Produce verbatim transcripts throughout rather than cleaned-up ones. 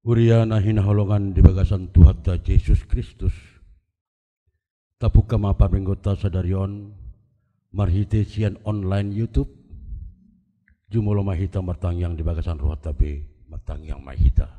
Huria na hinaholongan di bagasan Tuhanta Jesus Kristus, tapungka ma parmingguonta sadari on marhite sian online YouTube. Jumolo ma hita martangiang di bagasan rohanta be, martangiang ma hita.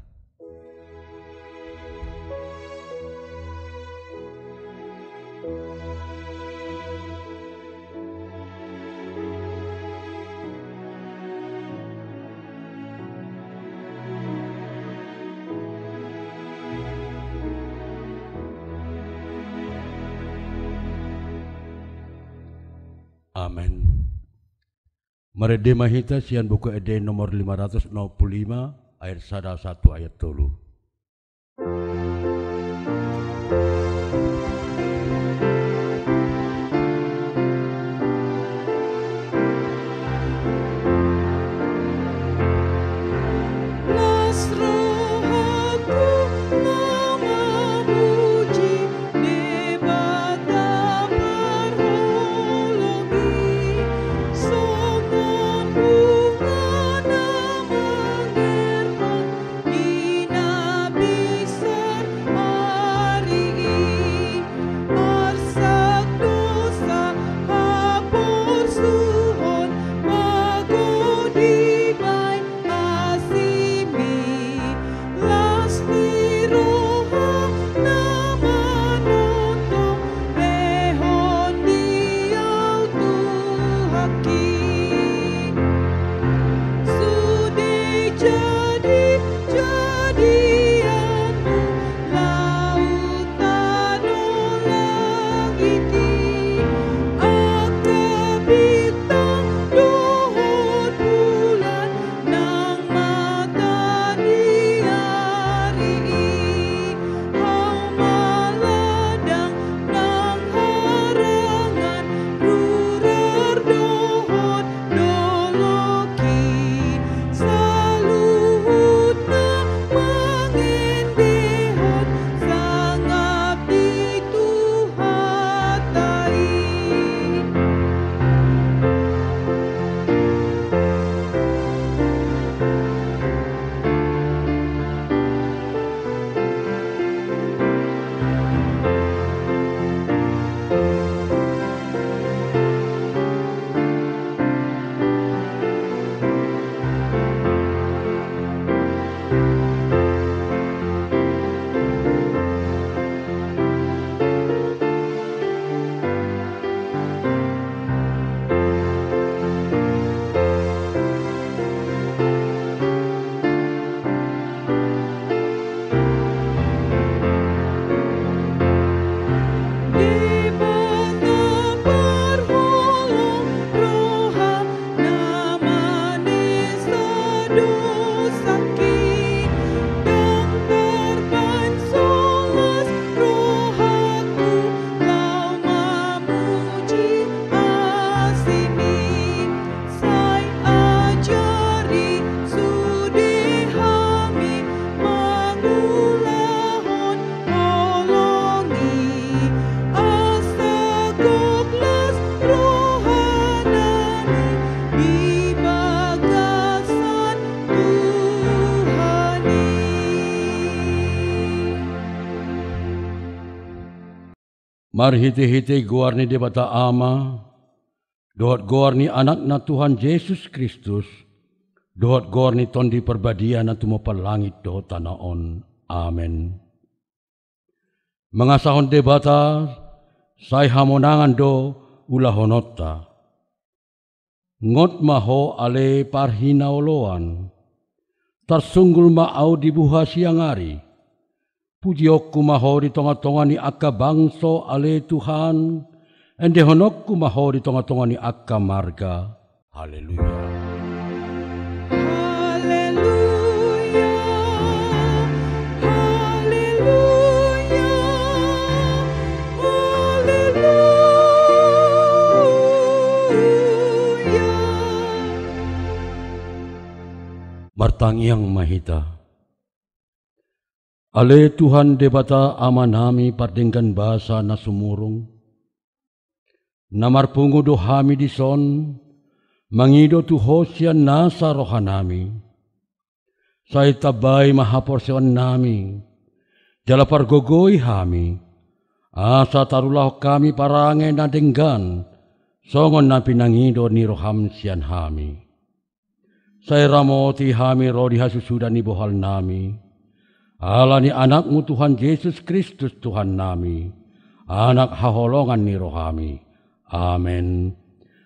Amen. Marende ma hita sian Buku Ende nomor lima ratus onom pulu lima, ayat sada sahat tu ayat tolu. Las rohangku na mamuji Debata parholong i, songon bunga na mangerhon di na binsar ari i. Arsak dosa haporsuhon, mago dibaen asimi. Las ni roha na manongtong, lehon di ahu Tuhanki. Sude jadi jadianmu laut, tano, langit i, angka bintang dohot bulan nang mata ni ari i. Hauma ladang nang harangan, rurar dohot dolok i, saluhutna mangendehon sangap di Tuhanta i. Debata parholong roham na manesa dosangki, ndang tarbaen so las rohangku laho mamuji asimi. Sai ajari sude hami mangulahon holong i, asa gok las rohanami di bagasan Tuhan i. Marhitehite goar ni Debata Ama, dohot goar ni Anakna Tuhan Jesus Kristus, dohot goar ni Tondi Parbadia na tumompa langit dohot tano on. Amen. Mangasahon Debata, sai hamonangan do ulahononta. Ngot ma Ho ale parhinaoloan. Tarsunggul ma ahu di buha siang ari. Pujionku ma Ho di tongatonga ni angka bangso ale Tuhan, endehononku ma Ho di tongatonga ni angka marga. Haleluya. Haleluya. Haleluya. Haleluya. Martangiang ma hita. Ale Tuhan Debata Amanami pardenggan basa na sumurung, na marpungu do hami dison, mangido tu Ho sian nasa rohanami. Sai tambai ma haporseaonnami, jala pargogoi hami, asa tarulahon hami parange na denggan, songon na pinangido ni roham sian hami. Sai ramoti hami ro di hasusuda ni bohalnami, ala ni Anakmu Tuhan Jesus Kristus Tuhannami, Anak haholongan ni rohami. Amen.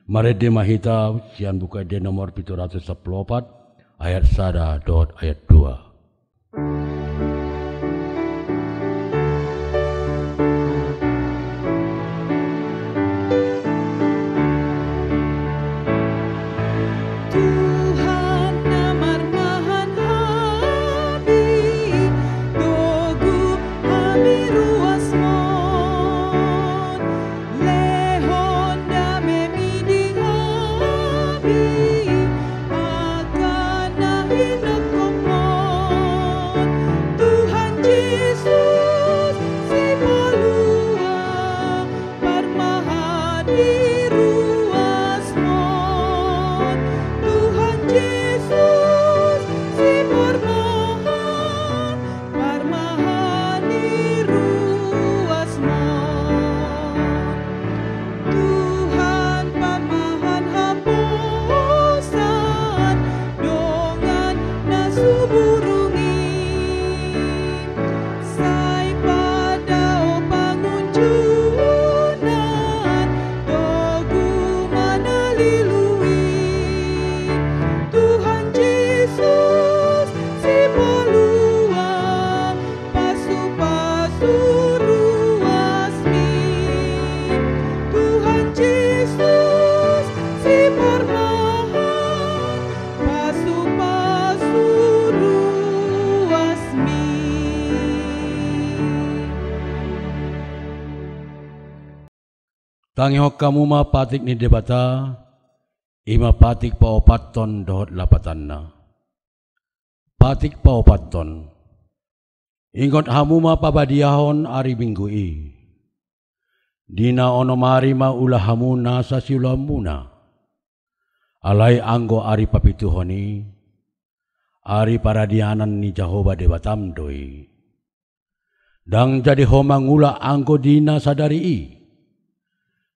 Marende ma hita sian Buku Ende nomor pitu ratus sampulu opat, ayat sada dohot ayat dua. Tuhan na marmahan hami, togu hami ruasmon, lehon damemi di hami, angka na hinongkopmon. Tuhan Jesus, Sipalua, parmahan di ruasmon. Tuhan Jesus, Siparmahan, parmahan di ruasmon. Tuhan parmahan haposan dongan na sumurung i. Sai padao pangunjunan, togu manalului. Tuhan Jesus, Sipalua, pasupasu ruasmi. Tuhan Jesus, Siparmahan, pasupasu ruasmi. Tangihon hamu ma patik ni Debata, i ma patik paopathon dohot lapatanna. Patik paopathon. Ingot hamu ma pabadiahon ari Minggu i. Di na onom ari ma ula hamu nasa siulaonmuna. Alai anggo ari papituhon i, ari paradianan ni Jahowa Debatam do i. Ndang jadi ho mangula anggo di na sadari i.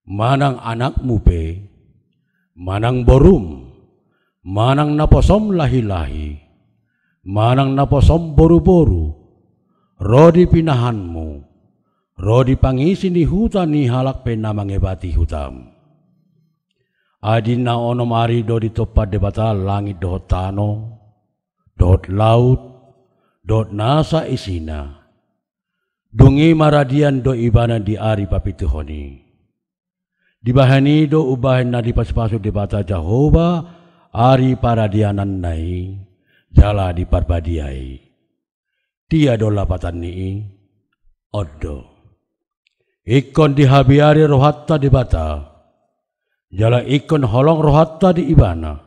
Manang anakmu pe, manang borum, manang naposom lahilahi, manang naposom boruboru, ro di pinahanmu, ro di pangisi ni huta ni halak pe na mangebati hutam. Ai di na onom ari do ditompa Debata langit dohot tano, dohot laut, dohot nasa isina. Dung i maradian do Ibana di ari papituhon i. Dibahen i do umbahen na dipasupasu Debata Jahowa ari paradiananna i, jala diparbadia i. Dia do lapatan ni i? On do. Ingkon dihabiari rohanta Debata, jala ingkon holong rohanta di Ibana,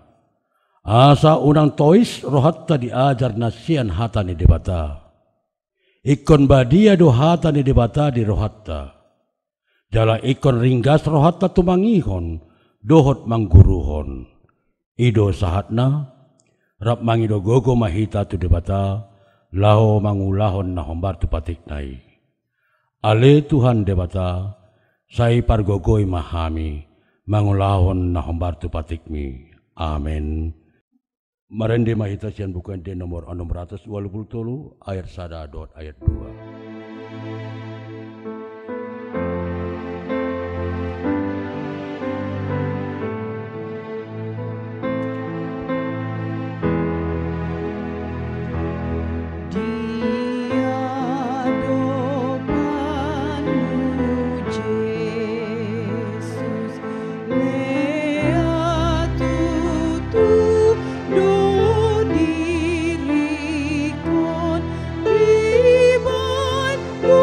asa unang tois rohanta di ajar na sian hata ni Debata. Ingkon badia do hata ni Debata di rohanta, jala ingkon ringgas rohanta tumangihon dohot mangguruhon. I do sahatna, rap mangido gogo ma hita tu Debata, laho mangulahon na hombar tu patikna i. Ale Tuhan Debata, sai pargogoi ma hami mangulahon na hombar tu patikmi. Amen. Marende ma hita sian Buku Ende nomor onom ratus ualu pulu tolu, ayat sada dohot ayat dua. Di adopanmu, Jesus, lea tutu do diringkon, dibahen do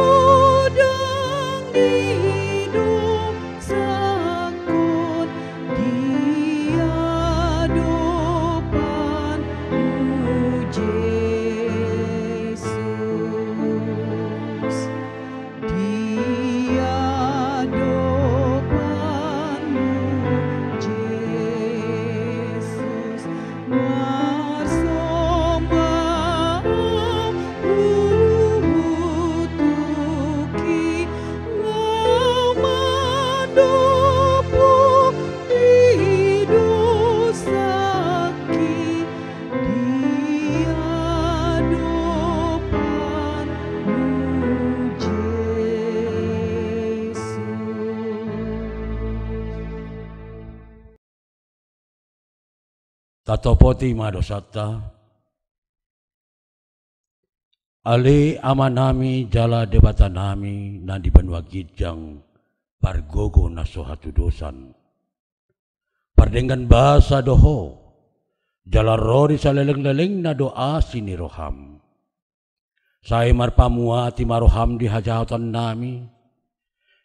Tatopoti ma dosanta. Ale Amanami jala Debatanami na di banua ginjang, pargogo na so hatudosan. Pardenggan basa do Ho, jala ro di salelenglelengna do asi ni roham. Sai marpamuati ma roham di hajahatonnami,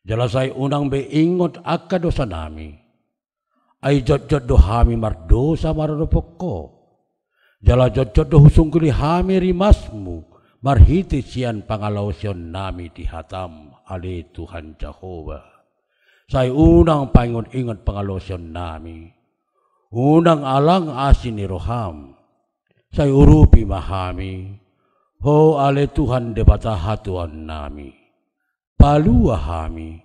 jala sai unang be ingot angka dosanami. Ai jotjot do hami mardosa maradophon Ho, jala jotjot do husungguli hami rimasmu marhite sian pangalaosionnami di hatam, ale Tuhan Jahowa. Sai unang paingotingot pangalaosionnami, unang alang asi ni roham. Sai urupi ma hami, Ho ale Tuhan Debata hatuaonnami. Palua hami,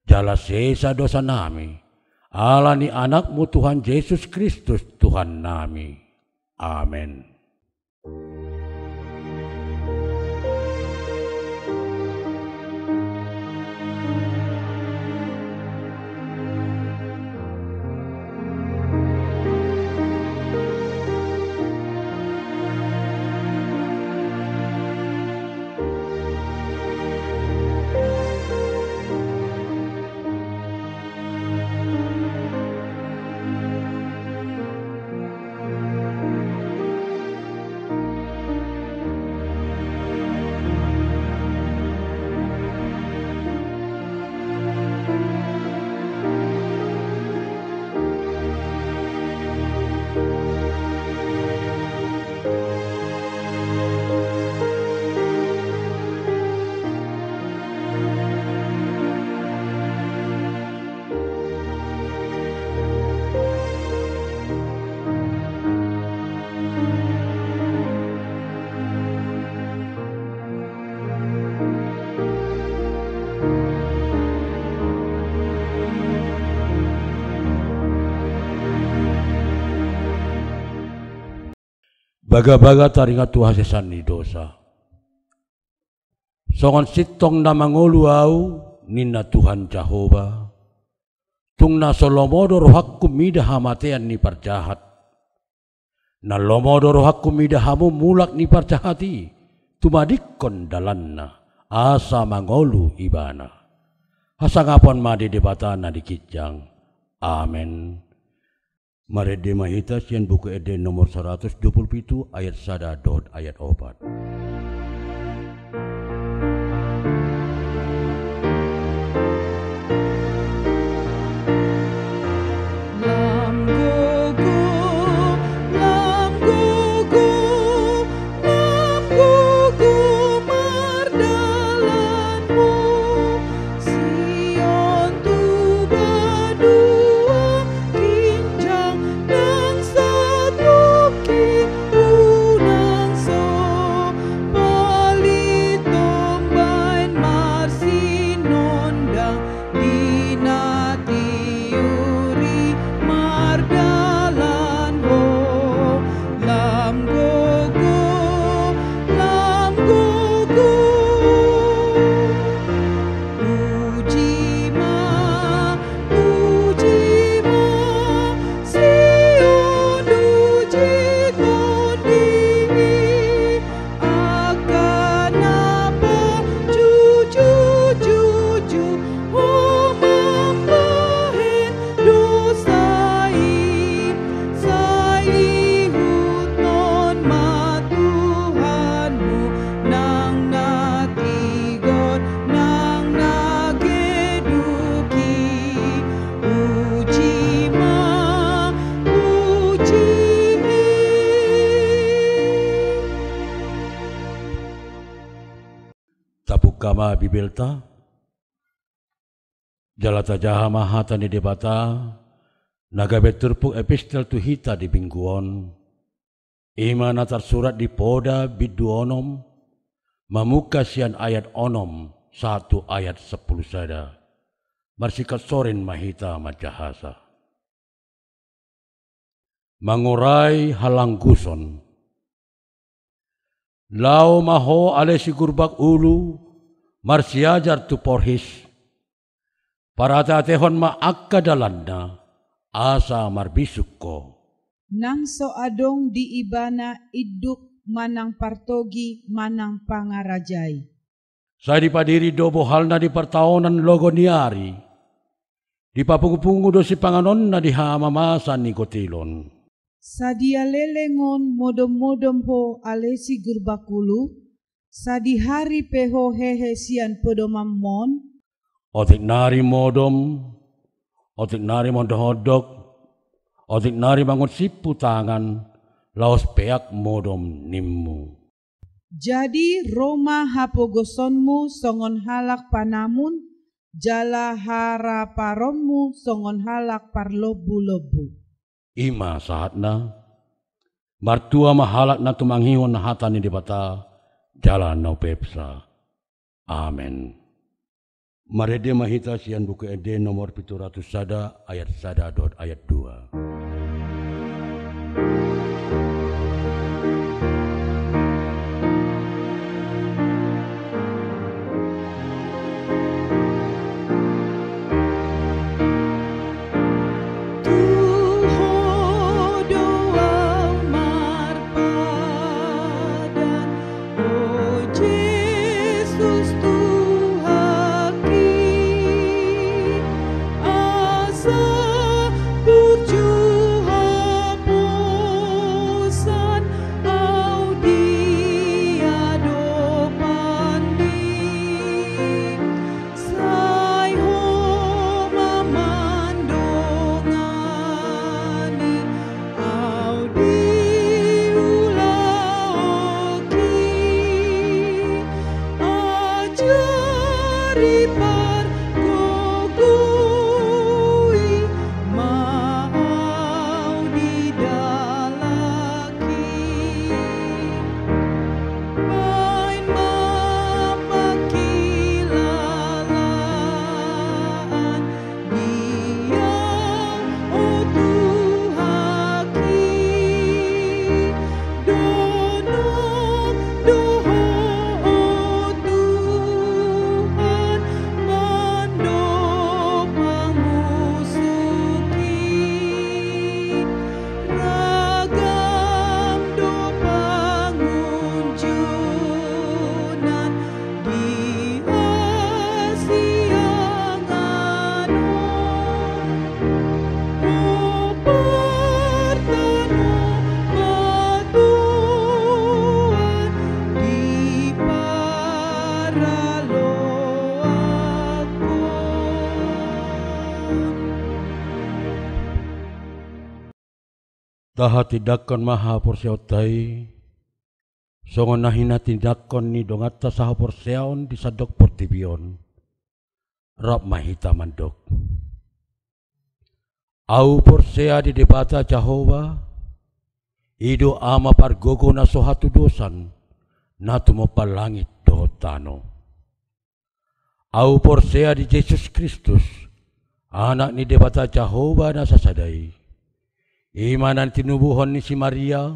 jala sesa dosanami, ala ni Anakmu Tuhan Jesus Kristus Tuhannami. Amen. Bagabaga taringot tu hasesaan ni dosa. Songon sintong na mangolu ahu, ninna Tuhan Jahowa, tung na so lomo do rohangku mida hamatean ni parjahat. Na lomo do rohangku mida hamu mulak ni parjahat i, tumadingkon dalanna, asa mangolu ibana. Hasangapon ma di Debata na di ginjang. Amen. Marende ma hita sian Buku Ende nomor saratus dua pulu pitu, ayat sada dohot ayat opat. Lam gogo, lam gogo, lam gogo mardalan ho. Sion tu banua ginjang, nang satukkin unang so palit, umbahen marsinondang di na tiur i mardalan ho. Lam gogo, lam gogo. Uji ma, uji ma, Sion, uji Tondi i. Angka na pajujurjujur ho mambahen dosa i, sai ihuthon ma Tuhanmu nang na tigor nang na geduk i. Uji ma, uji i. Tabuka ma Bibelta, jala tajaha ma hata ni Debata, na gabe turpuk epistel tu hita di minggu on. I ma na tarsurat di Poda bindu onom, mamungka sian ayat onom sahat tu ayat sampulu sada. Marsingkat sorin ma hita manjahasa. Mangurai halangguson. Laho ma ho ale si Gurbak Ulu, marsiajar tu porhis. Parateatehon ma angka dalanna, asa marbisuk ho. nang so adong di ibana induk manang partogi manang pangarajai. Sai dipadiri do bohalna di partaonan logo ni ari, dipapungupungu do sipanganonna di hamamasa ni gotilon. Sadia leleng on modom-modom ho ale si Gurbangkulu, sadihari pe ho hehe sian podomanmon. Otik nari modom, otik nari mondok-ondok, otik nari mangun simpu tangan, laos peak modom nimmu. Jadi ro ma hapogosonmu songon halak panamun, jala haraparonmu songon halak parlombu-lombu. I ma sahatna. Martua ma halak na tumangihon hata ni Debata jala na umpeopsa. Amen. Marende ma hita sian Buku Ende nomor pitu ratus sada, ayat sada dohot ayat dua. Tu Ho do ahu marpadan, o Jesus Tuhanki, asa burju haposan ahu di adopanMi. Sai Ho ma mandongani ahu di ulaonki, ajari pargogoi ma ahu di dalan. Baen ma pangkilalaan di ahu, o Tuhanki, donok do Ho, o Tuhan, mandok pangunjuki. Ragam do pangunjunan di hasiangan on, o partano ma Tuhan di paraloakkon. Tahatindangkon ma haporseaonta i, songon na hinatindangkon ni donganta sahaporseaon di sandok portibi on. Rap ma hita mandok. Ahu porsea di Debata Jahowa, i do Ama pargogo na so hatudosan, na tumompa langit dohot tano. Ahu porsea di Jesus Kristus, Anak ni Debata Jahowa na sasada i. I ma na tinubuhon ni si Maria,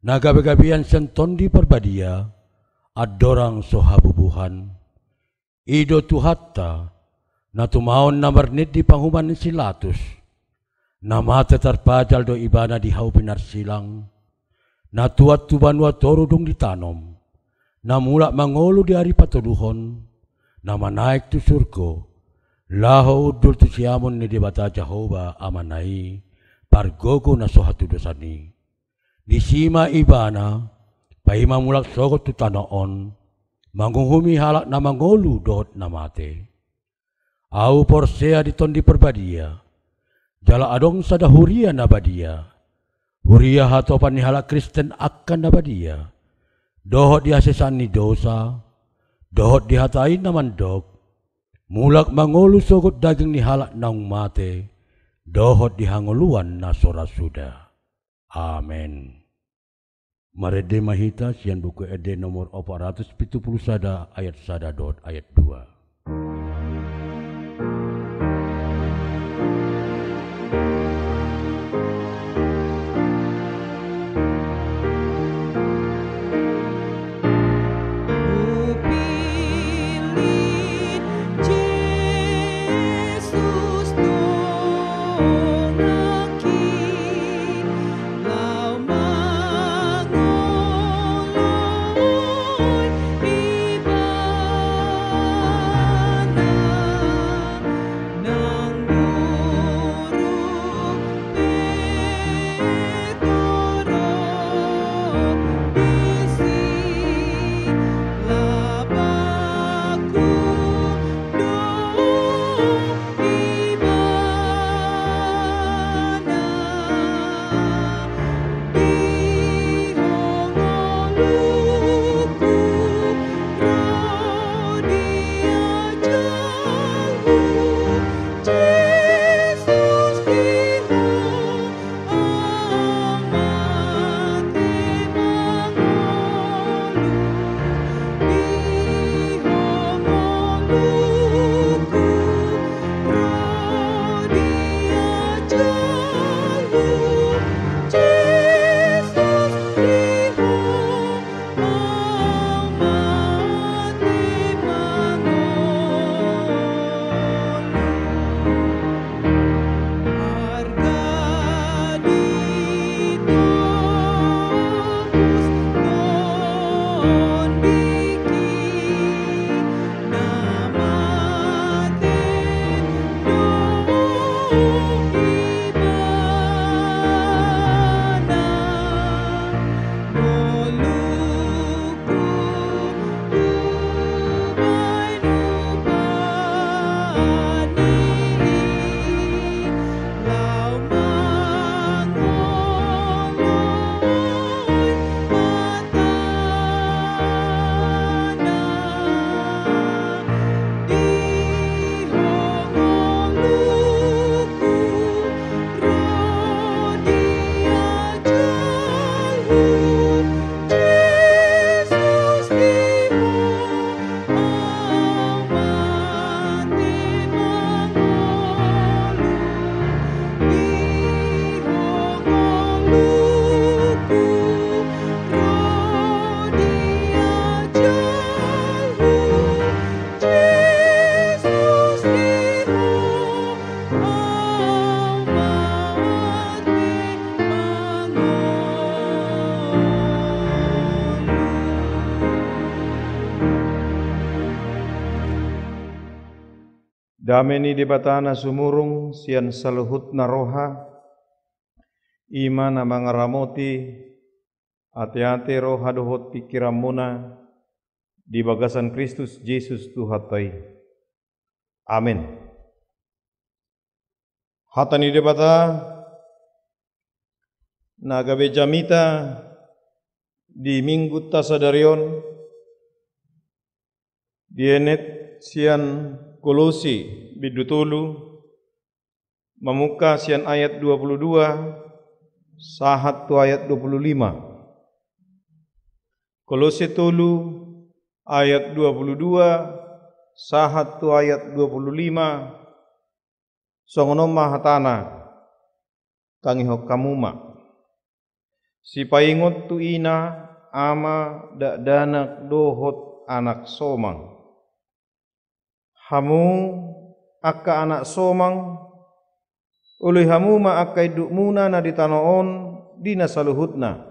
na gabegabean sian Tondi Parbadia, andorang so habubuhan. I do Tuhanta, na tumaon na marnit di panguhuman ni si Latus. Na mate tarpajal do Ibana di hau pinarsilang, na tuat tu banua toru dung ditanom, na mulak mangolu di ari patoluhon, na manaek tu surgo, laho hundul tu siamun ni Debata Jahowa Amana i, pargogo na so hatudosan i. Disi ma Ibana, paima mulak sogot tu tano on, manguhumi halak na mangolu dohot na mate. Ahu porsea di Tondi Parbadia, jala adong sada huria na badia, huria hatopan ni halak Kristen angka na badia, dohot di hasesaan ni dosa, dohot di hata i na mandok, mulak mangolu sogot daging ni halak naung mate, dohot di hangoluan na so ra suda. Amen. Marende ma hita sian Buku Ende nomor opat ratus pitu pulu sada, ayat sada dohot ayat dua. Hupillit Jesus donganki, Dame ni Debata na sumurung sian saluhutna roha, i ma na mangaramoti ateate, roha dohot pingkiranmuna di bagasan Kristus Jesus Tuhanta i. Amen. Hata ni Debata na gabe jamita di Minggunta sadari on, dienet sian Kolose bindu tolu, mamungka sian ayat dua puluh dua sahat tu ayat dua puluh lima. Kolose tolu ayat dua puluh dua sahat tu ayat dua puluh lima. Songon on ma hatana, tangihon hamu ma. Sipaingot tu ina, ama, dakdanak dohot anak somang. Hamu angka anak somang, oloi hamu ma angka indukmuna na di tano on di na saluhutna.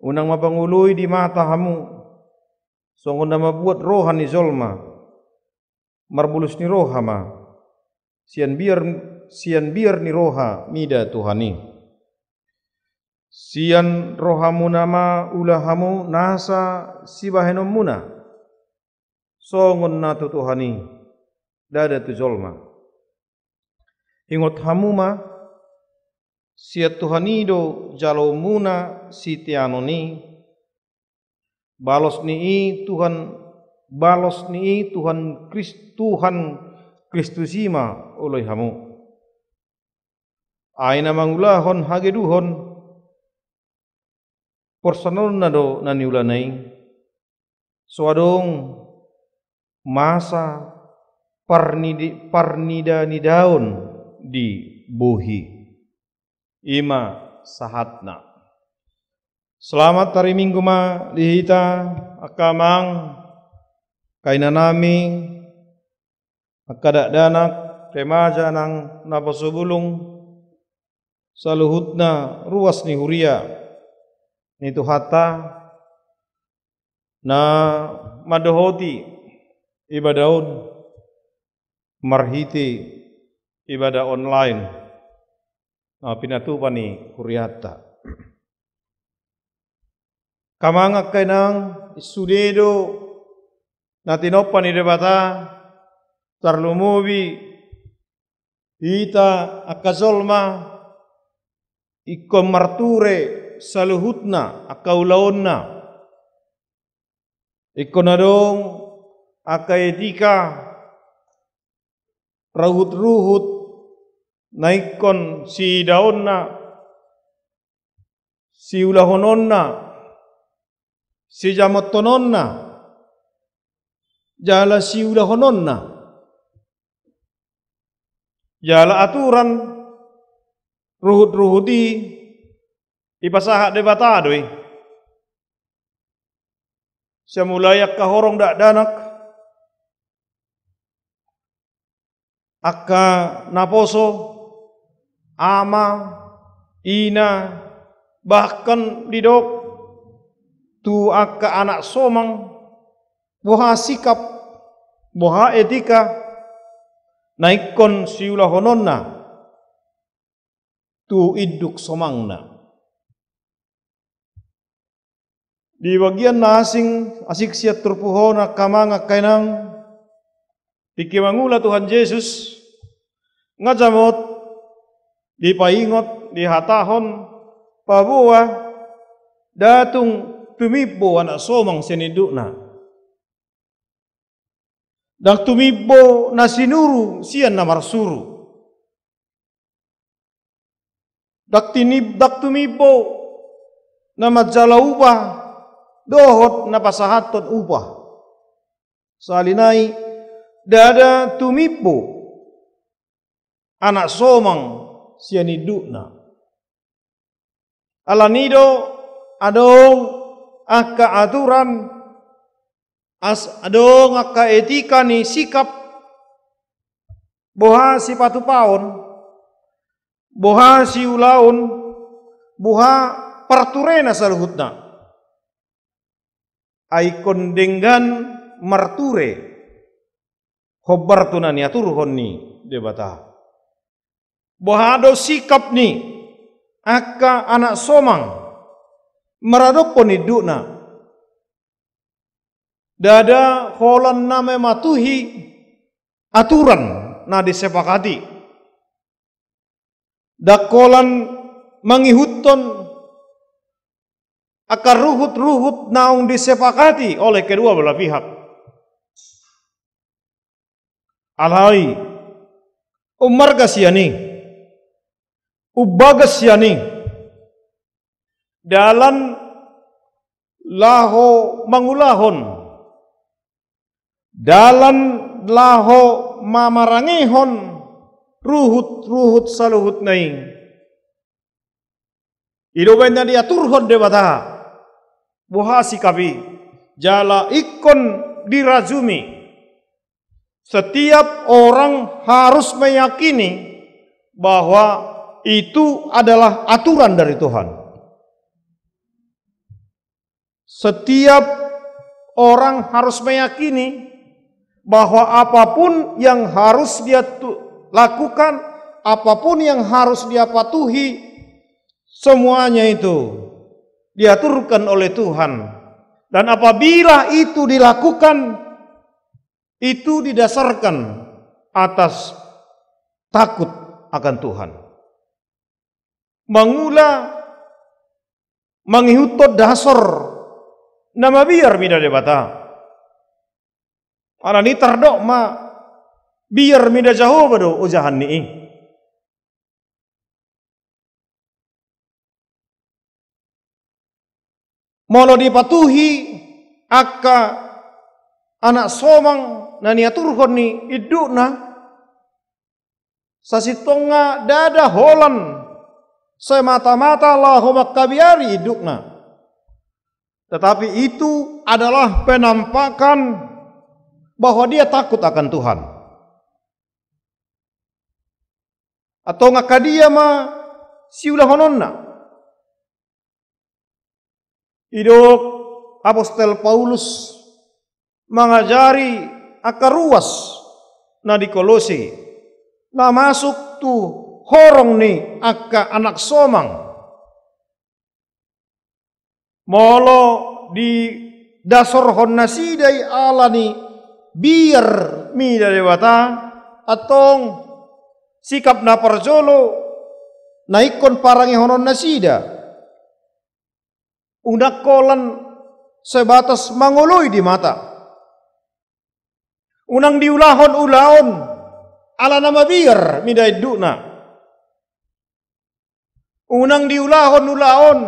Unang ma pangoloi di mata hamu, songon na mambuat roha ni jolma. Marbulus ni roha ma, sian biar, sian biar ni roha mida Tuhan i. Sian rohamuna ma ula hamu nasa sibahenonmuna, songon na tu Tuhan i, ndada tu jolma. Ingot hamu ma, sian Tuhan i do jaloonmuna siteanon i. Balos ni i Tuhan, balos ni i Tuhan Kris-, Tuhan Kristus i ma oloi hamu. Ai na mangulahon hageduhon, porsanonna do na niulana i. So adong masa parnidi-, parnida-nidaon di bohi. I ma sahatna. Selamat hari Minggu ma di hita, angka amang, angka inanami, angka dakdanak, remaja nang naposobulung, saluhutna ruas ni huria ni Tuhanta, na mandohoti ibadah on marhite ibadah online na pinatupa ni hurianta. Angka amang, angka inang, sude do na tinompa ni Debata, tarlumobi hita angka jolma ingkon marture saluhutna angka ulaonna. Ingkon adong angka etika, ruhut-ruhut na ingkon siidaonna, siulahononna, sijamothononna, jala siulahononna. Jala aturan, ruhut-ruhut i, dipasahat Debata do i. Sai mulai angka horong dakdanak, angka naposo, ama, ina, bahkan didok tu angka anak somang, boha sikap, boha etika na ingkon siulahononna tu induk somangna. Di bagian na asing, asing sian turpuk on, angka amang, angka inang, tingki mangula Tuhan Jesus, nga jamot dipaingot, dihatahon, paboa, ndang tung tumimbo anak somang sian indukna. Ndang tumimbo na sinuru sian na marsuru. Ndang tini-, ndang tumimbo na manjalo upah dohot na pasahathon upah. Sahali nai, ndada tumimbo anak somang sian indukna. Alani do adong angka aturan, as-, adong angka etika ni sikap, boha sipatupaon, boha siulaon, boha parturena saluhutna. Ai ingkon denggan marture. hombar tu na niaturhon ni Debata. Boha do sikap ni angka anak somang maradophon indukna? Ndada holan na mematuhi aturan na disepakati. Ndang holan mangihuthon angka ruhut-ruhut naung disepakati oleh kedua belah pihak. Alai ummarga sian i, umbagas sian i dalan laho mangulahon, dalan laho mamarangehon ruhut-ruhut saluhutna i. I do umbahen na diaturhon Debata boha sikap i, jala ingkon dirajumi setiap orang harus meyakini bahwa itu adalah aturan dari Tuhan. Setiap orang harus meyakini bahwa apapun yang harus dia tu-, lakukan, apapun yang harus dia patuhi, semuanya itu diaturkan oleh Tuhan. Dan apabila itu dilakukan, itu didasarkan atas takut akan Tuhan. Mangula mangihuthon dasor na mabiar mida Debata. Alani tardok ma, biar mida Jahowa do ojahan ni i. Molo dipatuhi angka anak somang na niaturhon ni indukna, sasintongna ndada holan semata-mata laho mangkabiari indukna. Tetapi itu adalah penampakan bahwa dia takut akan Tuhan. Antong angka dia ma siulahononna? Didok apostel Paulus mangajari angka ruas na di Kolose, na masuk tu horong ni angka anak somang. Molo didasorhon nasida i alani biar mida Debata, antong sikap na parjolo na ingkon parangehonon nasida. Unang holan sebatas mangoloi di mata. Unang diulahon ulaon ala na mabiar mida indukna. Unang diulahon ulaon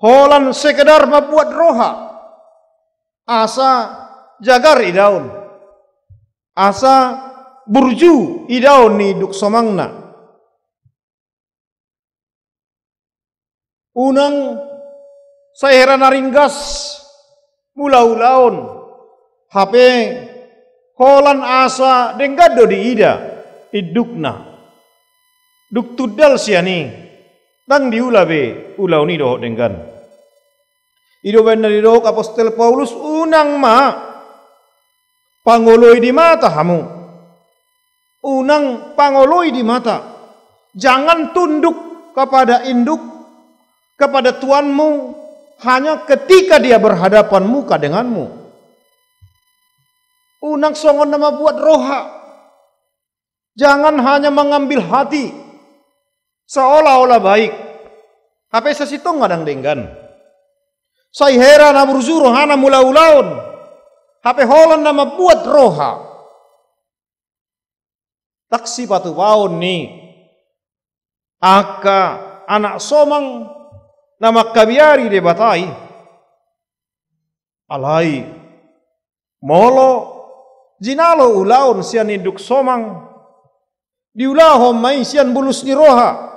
holan sekedar mambuat roha, asa jagar idaon, asa burju idaon ni induk somangna. Unang sai hera na ringgas mangula ulaon, hape holan asa denggan do diida indukna. Dung tundal sian i, ndang diula be ulaon i dohot denggan. I do umbahen na didok apostel Paulus, unang ma pangoloi di mata hamu. Unang pangoloi di mata. Jangan tunduk kepada induk, kepada tuanmu, hanya ketika dia berhadapan muka denganmu. Unang songon na mambuat roha. Jangan hanya mengambil hati seolah-olah baik, hape sasintongna ndang denggan. Sai hera na burju rohana mangula ulaon, hape holan na mambuat roha. Ndang sipatupaon ni angka anak somang na mangkabiari Debata i. Alai molo jinalo ulaon sian induk somang, diulahon ma i sian bulus ni roha.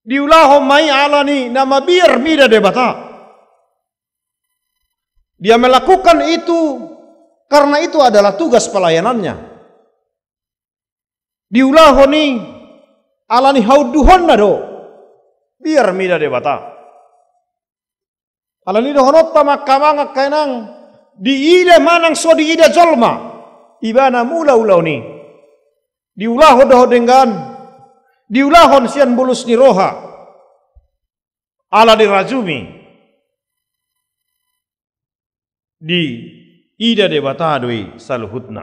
Diulahon ma i alani na mabiar mida Debata. Dia melakukan itu karena itu adalah tugas pelayanannya. Diulahon i alani haunduhonna do biar mida Debata. Alani dohononta ma angka amang angka inang, diida manang so diida jolma, ibana mangula ulaon i. Diulahon dohot denggan, diulahon sian bulus ni roha. Ala dirajumi, diida Debata do i saluhutna.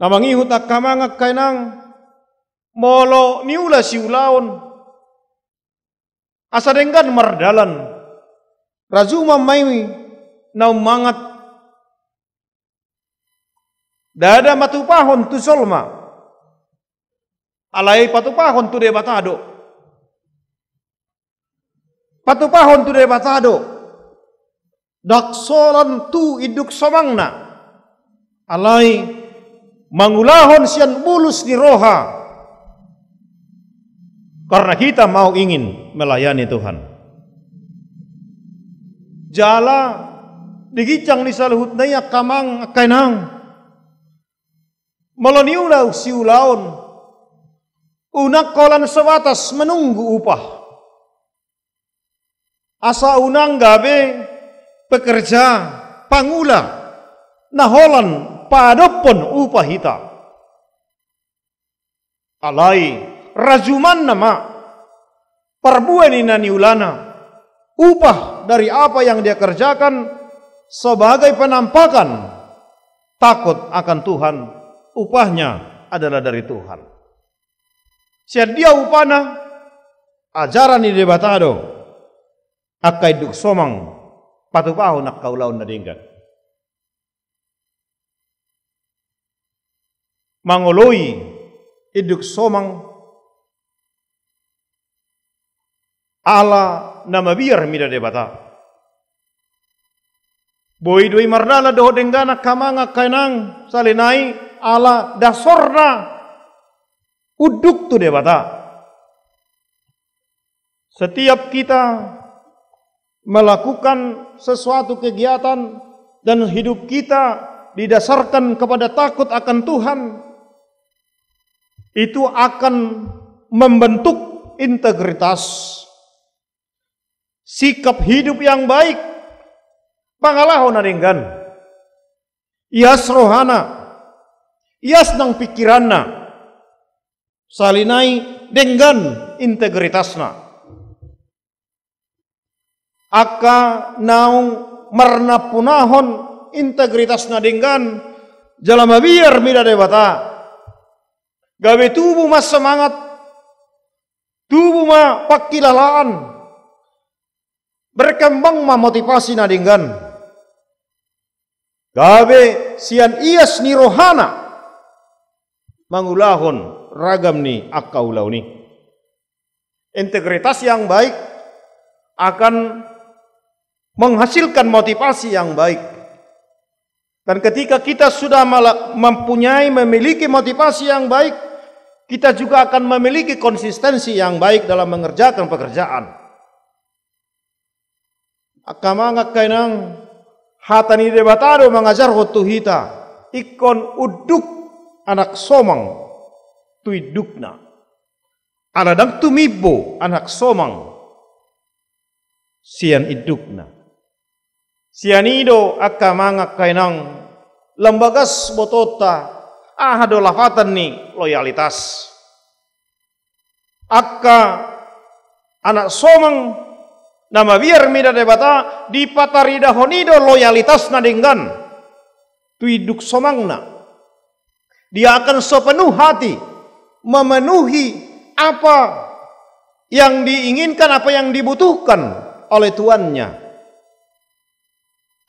Na mangihut angka amang angka inang, molo niula siulaon, asa denggan mardalan, rajuma ma i na ummangat. Ndada matupahon tu jolma. Alai patupahon tu Debata do. Patupahon tu Debata do. Ndang holan tu induk somangna. Alai mangulahon sian bulus ni roha. Karena kita mau ingin melayani Tuhan. Jala di ginjang ni saluhutna i angka amang angka inang. Molo niula siulaon, unang holan sebatas menunggu upah. Asa unang gabe pekerja, pangula, na holan paadophon upah hita. Alai rajumanna ma parbue ni na niulana, upah dari apa yang dia kerjakan sebagai penampakan takut akan Tuhan, upahnya adalah dari Tuhan. Sian dia upana? Ajaran ni Debata do. Angka induk somang, patupahon angka ulaon na denggan. Mangoloi induk somang ala na mabiar mida Debata. Boi do i mardalan dohot denggan angka amang angka inang, sahali nai ala dasorna unduk tu Debata. Setiap kita melakukan sesuatu kegiatan dan hidup kita didasarkan kepada takut akan Tuhan, itu akan membentuk integritas, sikap hidup yang baik, pangalaho na denggan, ias rohana, ias nang pikiranna, sahali nai denggan integritasna. Angka naung marnampunahon integritas na denggan jala mabiar mida Debata, gabe tubu ma semangat, tubu ma pangkilalaan, berkembang ma motivasi na denggan. Gabe sian ias ni rohana mangulahon ragam ni angka ulaon i. Integritas yang baik akan menghasilkan motivasi yang baik. Dan ketika kita sudah mala-, mempunyai, memiliki motivasi yang baik, kita juga akan memiliki konsistensi yang baik dalam mengerjakan pekerjaan. Angka amang, angka inang, hata ni Debata do mangajarhon tu hita, ingkon unduk anak somang tu indukna. Ala ndang tumimbo anak somang sian indukna. Sian i do angka amang, angka inang, lam bagas botoonta aha do lapatan ni loyalitas. Angka anak somang na mabiar mida Debata, dipataridahon i do loyalitas na denggan tu induk somangna. Dia akan sepenuh hati memenuhi apa yang diinginkan, apa yang dibutuhkan oleh tuannya.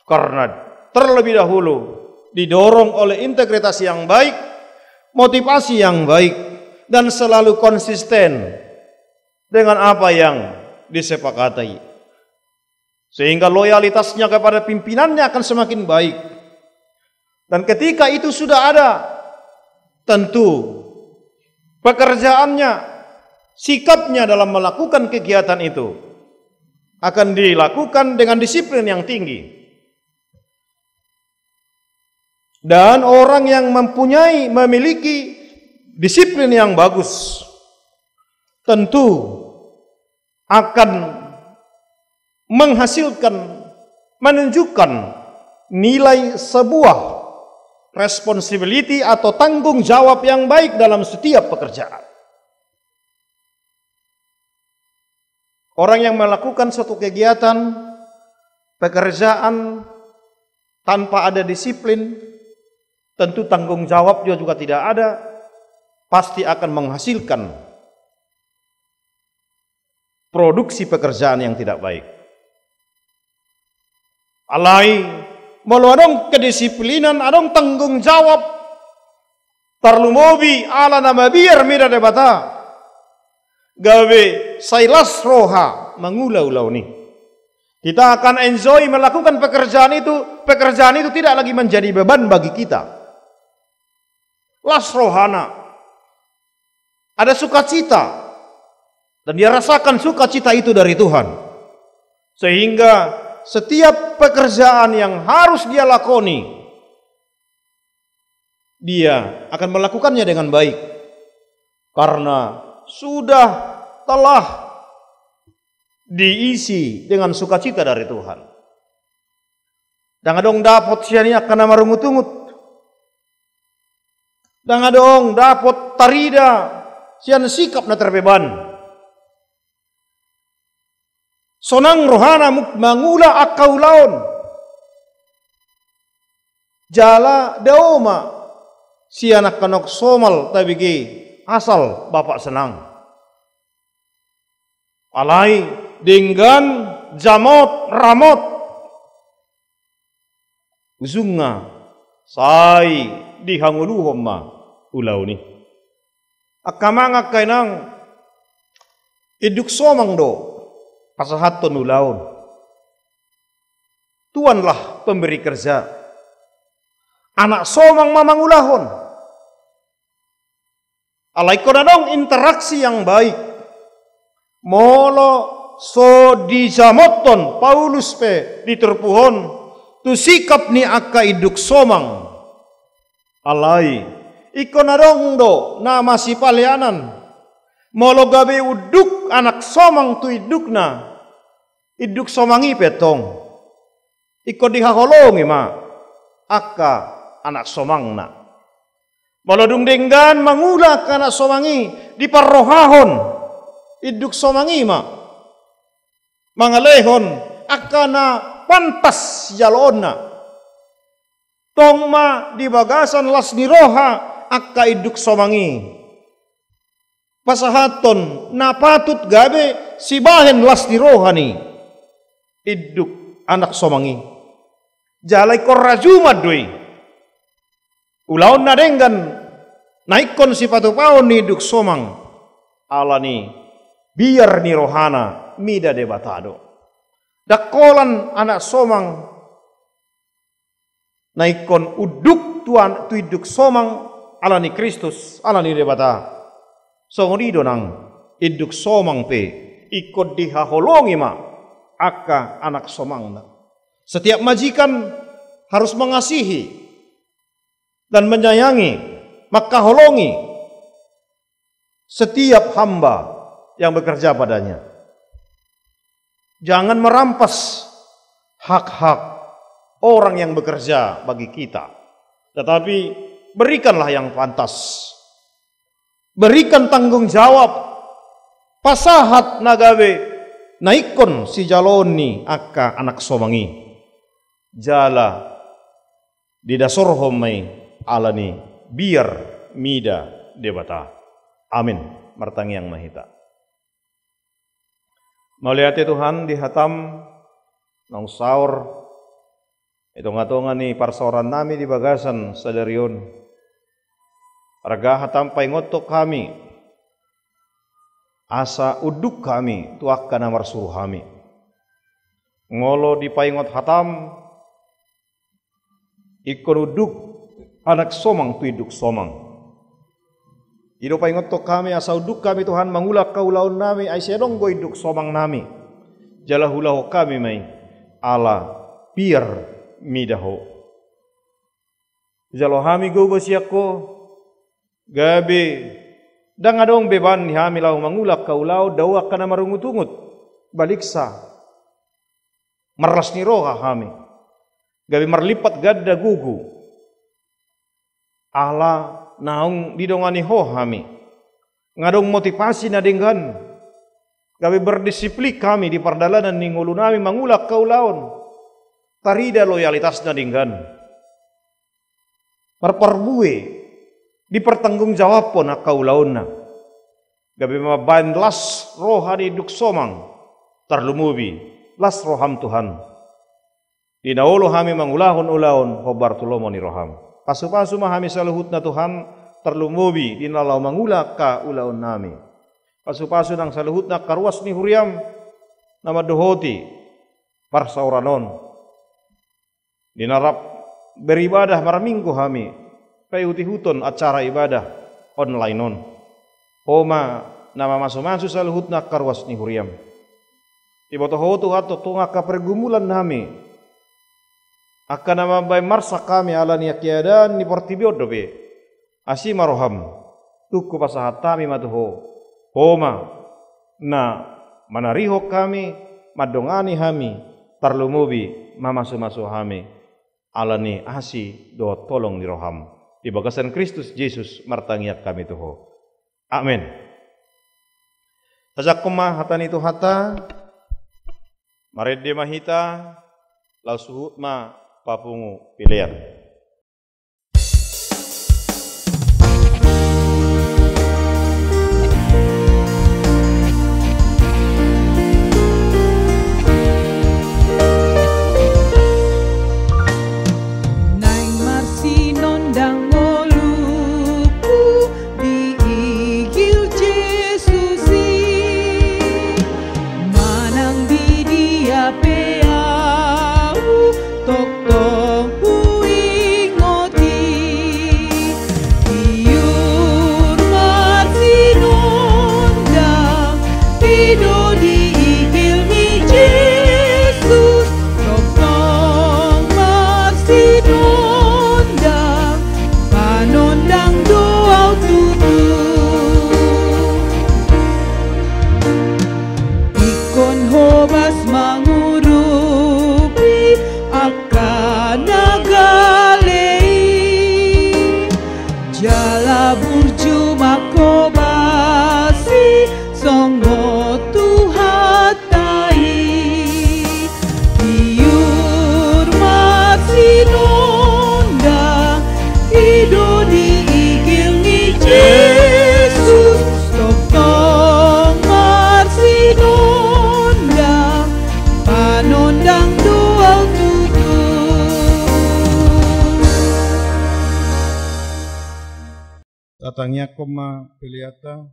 Karena terlebih dahulu didorong oleh integritas yang baik, motivasi yang baik, dan selalu konsisten dengan apa yang disepakati. Sehingga loyalitasnya kepada pimpinannya akan semakin baik. Dan ketika itu sudah ada, tentu pekerjaannya, sikapnya dalam melakukan kegiatan itu akan dilakukan dengan disiplin yang tinggi. Dan orang yang mempunyai, memiliki disiplin yang bagus, tentu akan menghasilkan, menunjukkan nilai sebuah responsibility atau tanggung jawab yang baik dalam setiap pekerjaan. Orang yang melakukan suatu kegiatan, pekerjaan tanpa ada disiplin, tentu tanggung jawabnya juga tidak ada, pasti akan menghasilkan produksi pekerjaan yang tidak baik. Alai, molo adong kedisiplinan, adong tanggung jawab, tarlumobi ala na mabiar mida Debata, gabe sai las roha mangula ulaon i. Kita akan enjoy melakukan pekerjaan itu, pekerjaan itu tidak lagi menjadi beban bagi kita. Las rohana. Ada sukacita. Dan dia rasakan sukacita itu dari Tuhan. Sehingga setiap pekerjaan yang harus dia lakoni, dia akan melakukannya dengan baik. Karena sudah telah diisi dengan sukacita dari Tuhan. Ndang adong dapot sian i angka na marungut-ungut. Ndang adong dapot tarida sian sikap na terbeban. Sonang rohana muk-, mangula angka ulaon. Jala dao ma sian angka na somal tabege asal bapak senang. Alai denggan jamot ramot. Ujungna sai dihangoluhon ma ulaon i. Angka amang, angka inang, induk somang do pasahathon ulaon. Tuanlah pemberi kerja. Anak somang ma mangulahon. Alai ingkon adong interaksi yang baik. Molo so dijamothon Paulus pe di turpuk on tu sikap ni angka induk somang. Alai ingkon adong do na masipaleanan. Molo gabe unduk anak somang tu indukna, induk somang i pe tong ingkon dihaholongi ma angka anak somangna. Molo dung denggan mangula angka anak somang i, diparrohahon induk somang i ma mangalehon angka na pantas jaloonna. Tong ma di bagasan las ni roha angka induk somang i pasahathon na patut gabe sibahen las ni roha ni induk anak somang i. Jala ingkon rajuman do i. Ulaon na denggan na ingkon sipatupaon ni induk somang, ala ni biar ni rohana mida Debata do. Ndang holan anak somang na ingkon unduk tu an-, tu induk somang ala ni Kristus, ala ni Debata. Songon i do nang induk somang pe ingkon dihaholongi ma angka anak somangna. Setiap majikan harus mengasihi dan menyayangi, mangkaholongi setiap hamba yang bekerja padanya. Jangan merampas hak-hak orang yang bekerja bagi kita, tetapi berikanlah yang pantas. Berikan tanggung jawab, pasahat na gabe na ingkon sijaloon ni angka anak somang i. Jala didasorhon ma i ala ni biar mida Debata. Amin. Martangiang ma hita. Mauliate Tuhan di hatam naung saor di tonga-tonga ni parsaoran nami di bagasan sadari on. Arga hatam paingothon hami asa unduk hami tu angka na marsuru hami. Molo dipaingot hatam, ingkon unduk anak somang tu induk somang. I do paingothon hami asa unduk hami Tuhan mangula angka ulaon nami, ai sai adong do induk somang nami. Jala huulahon hami ma i ala biar mida Ho. Jalo hami gogo sian Ho, gabe ndang adong beban ni hami laho mangula angka ulaon, dao angka na marungut-ungut. Baliksa, marlas ni roha hami, gabe marlipat ganda gogo. ala naung didongani Ho hami. Nga adong motivasi na denggan, gabe berdisiplin hami di pardalanan ni ngolunami mangula angka ulaon. Tarida loyalitas na denggan. Marparbue, dipertanggungjawabhon angka ulaonna. Gabe mambaen las roha ni induk somang, tarlumobi las roham Tuhan. Di na olo hami mangulahon ulaon hombar tu lomo ni roham. Pasupasu ma hami saluhutna Tuhan, tarlumobi di na laho mangula angka ulaonnami. Pasupasu nang saluhutna angka ruas ni huriam, na mandohoti parsaoran on. Di na rap beribadah marminggu hami, paihutihuton acara ibadah online on. Ho ma na mamasumasu saluhutna angka ruas ni huriam. Diboto Ho Tuhan tongtong angka pergumulannami. Angka na mambaen marsak hami ala ni keadaan ni portibi on dope. Asi ma roham, tung hupasahat hami ma tu Ho. Ho ma na manarihon hami, mandongani hami, tarlumobi mamasumasu hami. Ala ni asi dohot holong ni roham. Di bagasan Kristus Jesus martangiang hami tu Ho. Amen. Tajangkon ma hata ni Tuhanta. Marende ma hita, laos huhut ma papungu pelean. Naeng marsinondang ngolungku di igil Jesus i, manang di dia pe ahu tongtong huingot i. Tiur marsinondang i do di igil ni Jesus, tongtong marsinondang, panondang do ahu tutu. Ingkon hobas mangurupi angka na gale i, jala burju manghobasi songon Tuhanta i. Tiur marsinondang i do di igil ni Jesus, tongtong marsinondang, panondang do ahu tutu. Tatangiangkon ma peleanta.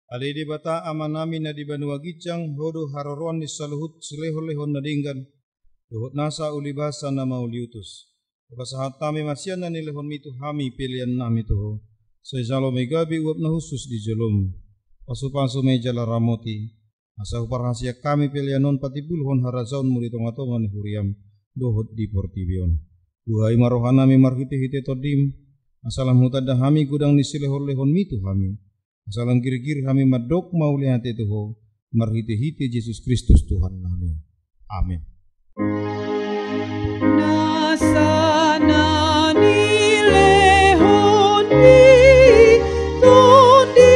Ale Debata Amanami na di banua ginjang, Ho do haroroan ni saluhut silehonlehon na denggan dohot nasa ulibasa na mauliutus. Hupasahat hami ma sian na nilehonmi tu hami peleannami tu Ho. Sai jalo ma i gabe uap na hushus di jolomu. Pasupasu ma i jala ramoti, asa huparhaseang hami pelean on patimbulhon harajaonmu di tongatonga ni huriam dohot di portibi on. Buhai ma rohanami marhitehite Tondim, asa lam hutanda hami godang ni silehonlehonmi tu hami, asa lam girgir hami mandok mauliate tu Ho, marhitehite Jesus Kristus Tuhannami. Amen. Nasa na nilehonmi Tondi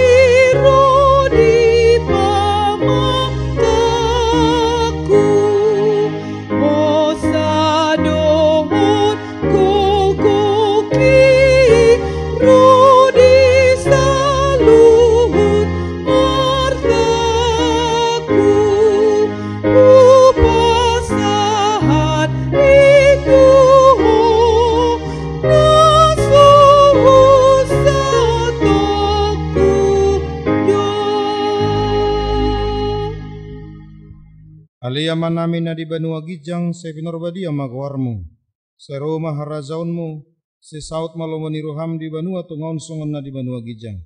ro di pamatangku, hosa dohot gogo i ro di saluhut artaku, hupasahat i tu Ho, na so husatongku do. Ale Amanami na di banua ginjang, sai pinarbadia ma goarmu. Sai ro ma harajaonmu, sai saut ma lomo ni roham di banua tonga on songon na di banua ginjang.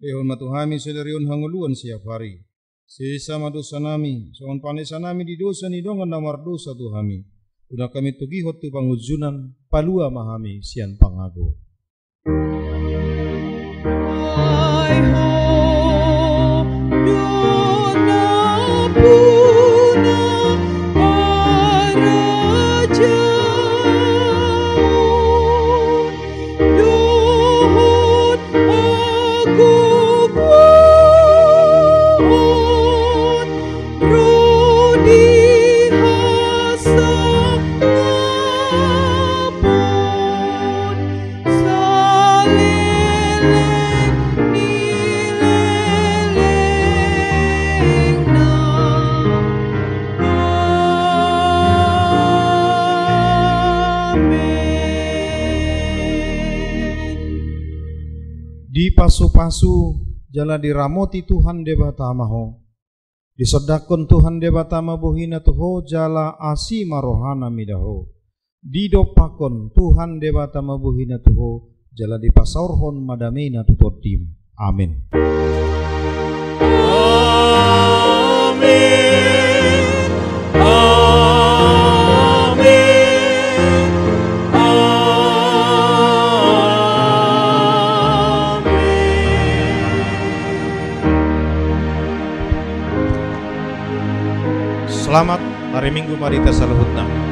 Lehon ma tu hami sadari on hangoluan siapari. Sesa ma dosanami, songon panesanami di dosa ni dongan na mardosa tu hami. Unang hami togihon tu pangunjunan, palua ma hami sian pangago. Ai Ho do nampuna harajaon, do Dipasupasu jala diramoti Tuhan Debata ma ho. Disondangkon Tuhan Debata ma bohina tu ho jala asi ma rohana mida ho. Didompakkon Tuhan Debata ma bohina tu ho jala dipasaorhon ma damena tu tondim. Amin. Amin. Amin. Amin. Selamat hari Minggu ma di hita saluhutna.